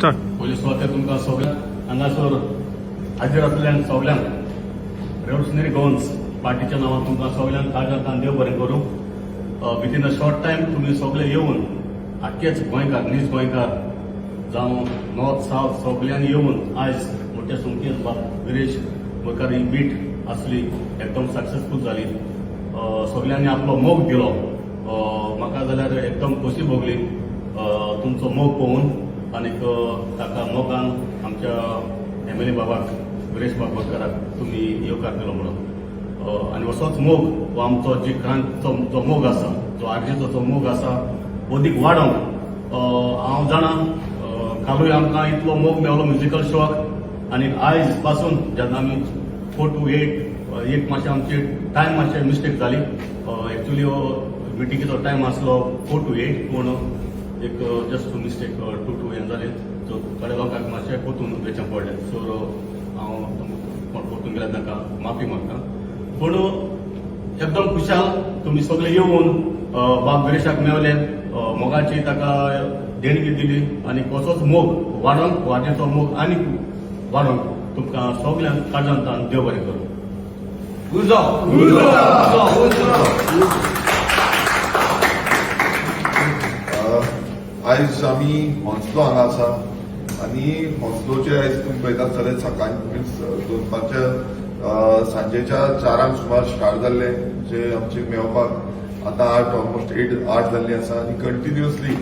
Start. पयले सुवातेर तुमकां सगळ्यांक हांगासर हाजीर आसल्यान सगल्यांक रेव्होल्युशनरी गोवन्स पार्टीच्या नांवान तुमकां सगल्यांक काळजांतल्यान देव बरें करूं. विदीन अ शॉर्ट टायम तुमी सगळे येवन, आख्खेच गोंयकार, नीज गोंयकार जावं नॉर्थ सावथ, सगल्यांनी येवन आयज मोठ्या संख्येन बाब विरेश बोरकार ही मीट आसली, एकदम सक्सेसफूल जाली. सगल्यांनी आपलो मोग दिलो. म्हाका जाल्यार एकदम खोशी भोगली तुमचो मोग पळोवन आनीक ताका मोगान आमच्या एमएलए बाबाक, विरेश बाब बोरकाराक तुमी येवकार दिलो म्हणून. आनी असोच मोग हो आमचो जी क्रांतीचो जो मोग आसा, जो आरजीचो जो मोग आसा, अदीक वाडोवंक. हांव जाणा, कालूय आमकां इतलो मोग मेवलो म्युजिकल शोआक आनी आयज पासून जेन्ना आमी 4 to 8, एक मातशें आमची टायम मातशें मिस्टेक जाली. एक्चुली हो मिटिंगेचो टायम आसलो 4 to 8, पूण एक जस्ट मिस्टेक 2 to हें जालें. सो थोड्या लोकांक मातशें परतून वयचें पडलें. सो हांव कोण परतून गेल्यार तांकां माफी मागता, पूण एकदम खुशाल तुमी सगळे येवन बाब विरेशाक मेवले, मोगाची ताका देणगी दिली आनी कसोच मोग वाडोवंक, वाजेचो मोग आनी वाडोवंक तुमकां सगल्यांक काळजांतल्यान देव बरें करूं. उजो, उजो, उजो. आयज आमी होन्सलो हांगा आसा आनी होन्सलोचे आयज तुमी पळयतात जाल्यार सकाळी, मिन्स दनपारच्या, सांजेच्या 4 सुमार स्टार्ट जाल्ले जे आमचे मेवपाक आतां 8, ऑलमोस्ट 8, 8 जाल्ली आसा. आनी कंटिन्युअसली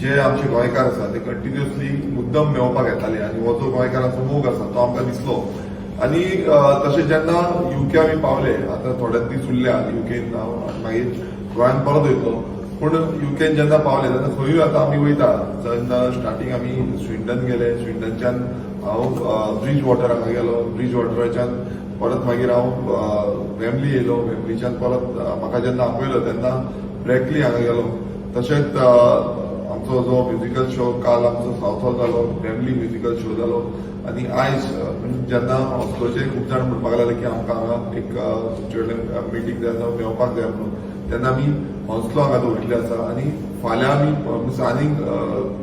जे आमचे गोंयकार आसा ते कंटिन्युअसली मुद्दम मेवपाक येताले आनी हो जो गोंयकारांचो मोग आसा तो आमकां दिसलो. आनी तशें जेन्ना युके आमी पावले, आतां थोडे दीस उरल्या युकेन हांव आनी मागीर गोंयांत परत वयतलो, पूण युकेन जेन्ना पावले तेन्ना खंयूय आतां आमी वयता तेन्ना स्टार्टींग आमी स्विंडन गेले. स्विंडनच्यान हांव ब्रीज वॉटर हांगा गेलो. ब्रीज वॉटराच्यान परत मागीर हांव वेम्बली येयलो. वेम्बलीच्यान परत म्हाका जेन्ना आपयलो तेन्ना ब्रॅकली हांगा गेलो. तशेंच आमचो जो म्युजिकल शो काल आमचो सावथ हॉल जालो, वेम्बली म्युजिकल शो जालो आनी आयज म्हणजे जेन्ना हॉस्पिटलचे खूब जाण म्हणपाक लागले की आमकां हांगा एक तुमचे कडल्यान मिटींग जाय जावं मेवपाक जाय म्हणून, तेन्ना आमी हॉन्सलो हांगा दवरिल्ले आसा. आनी फाल्यां आमी मीन्स आनीक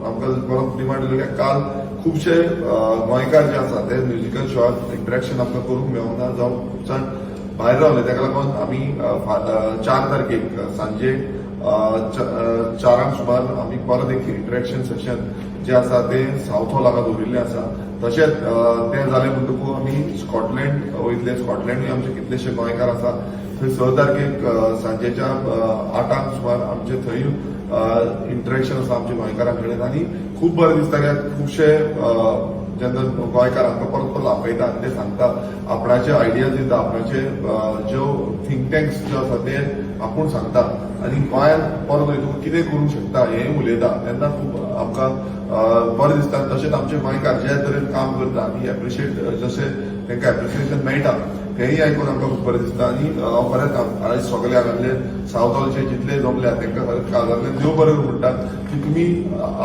आमकां परत डिमांड येयलो की काल खुबशे गोंयकार जे आसा ते म्युजिकल शोआक इंटरेक्शन आमकां करूंक मेळोंक ना जावं खूब जाण भायर रावले. ताका लागून आमी 4 तारखेक सांजे 4 सुमार आमी परत एक इंटरेक्शन सेशन जे आसा ते सावथ हॉल हांगा दवरिल्लें आसा. तशेंच तें जालें म्हणटकूच आमी स्कॉटलँड वयतले. स्कॉटलँडूय आमचे कितलेशे गोंयकार आसा. थंय 6 तारखेक सांजेच्या 8 सुमार आमचे थंय इंटरेक्शन आसा आमच्या गोंयकारां कडेन. आनी खूब बरें दिसता कित्याक खुबशे जेन्ना गोंयकार आमकां परत परत आपयता आनी ते सांगता, आपणाचे आयडियाज दिता, आपणाचे ज्यो थिंक टँक्स ज्यो आसा ते आपूण सांगता आनी गोंयांत परत वयतकूच कितें करूंक शकता हें उलयता, तेन्ना खूब आमकां बरें दिसता. तशेंच आमचे गोंयकार जे तरेन काम करता आनी एप्रिशिएट, जशें तांकां एप्रिसिएशन मेळटा तेंय आयकून आमकां खूब बरें दिसता. आनी हांव खरेंच आयज सगळे हांगासरले सावथ हॉलचे जितले जमल्या तांकां खरेंच काळजांतल्यान देव बरें करूं म्हणटा की तुमी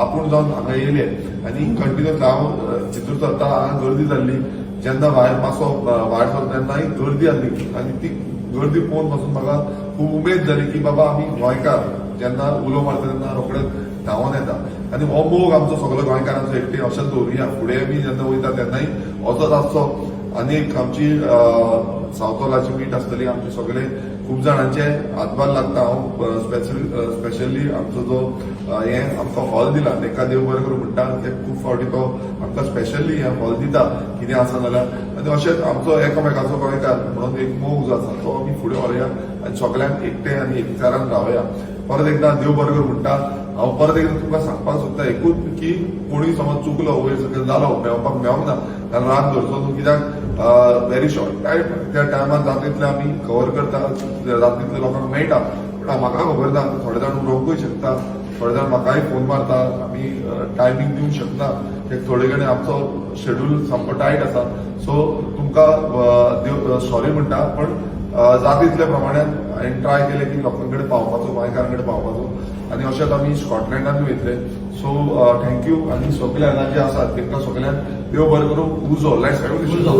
आपूण जावन हांगा येयले. आनी कंटिन्युअस हांव भितर सरता, हांगा गर्दी जाल्ली. जेन्ना भायर मातसो भायर सरता तेन्नाय गर्दी आसली आनी ती गर्दी पळोवन पासून म्हाका खूब उमेद जाली की बाबा, आमी गोंयकार जेन्ना उलो मारता तेन्ना रोखडेच धांवोन येता. आनी हो मोग आमचो सगलो गोंयकारांचो एकटे अशेंच दवरुया. फुडें आमी जेन्ना वयता तेन्नाय असोच आसचो. आनी एक आमची सावथ हॉलाची मीट आसतली. आमचे सगळे खूब जाणांचे हातभार लागता. हांव स्पेशली आमचो जो हें आमकां हॉल दिला ताका देव बरें करूं म्हणटा. ते खूब फावटी तो आमकां स्पेशली हें हॉल दिता कितें आसा जाल्यार. आनी अशेंच आमचो एकामेकाचो गोंयकार म्हणून एक मोग जो आसा तो आमी फुडें व्हरुया आनी सगल्यांक एकटे आनी एकचारान रावया. परत एकदां देव बरें करूं म्हणटा. हांव परत एकदां तुमकां सांगपाक सोदता एकूच की कोणूय समज चुकलो, वयर सकयल जालो, मेवपाक मेवंक ना जाल्यार राग धरचो न्हू, कित्याक व्हेरी शॉर्ट टायम. त्या टायमान जाता तितलें आमी कवर करता, जाता तितले लोकांक मेळटा. पूण म्हाका खबर ना, थोडे जाण उलोवंकूय शकता, थोडे जाण म्हाकाय फोन मारता. आमी टायमींग दिवंक शकना कित्याक थोडे कडेन आमचो शेड्यूल सामको टायट आसा. सो तुमकां देव सॉरी म्हणटा, पण जाता तितल्या प्रमाणान हांवें ट्राय केलें की लोकां कडेन पावपाचो, गोंयकारां कडेन पावपाचो. आनी अशेंच आमी स्कॉटलँडानूय वयतले. So thank you. आनी सगळे हांगा जे आसात तांकां सगळ्यांक देव बरें करूं. उजो, लायट. उजो.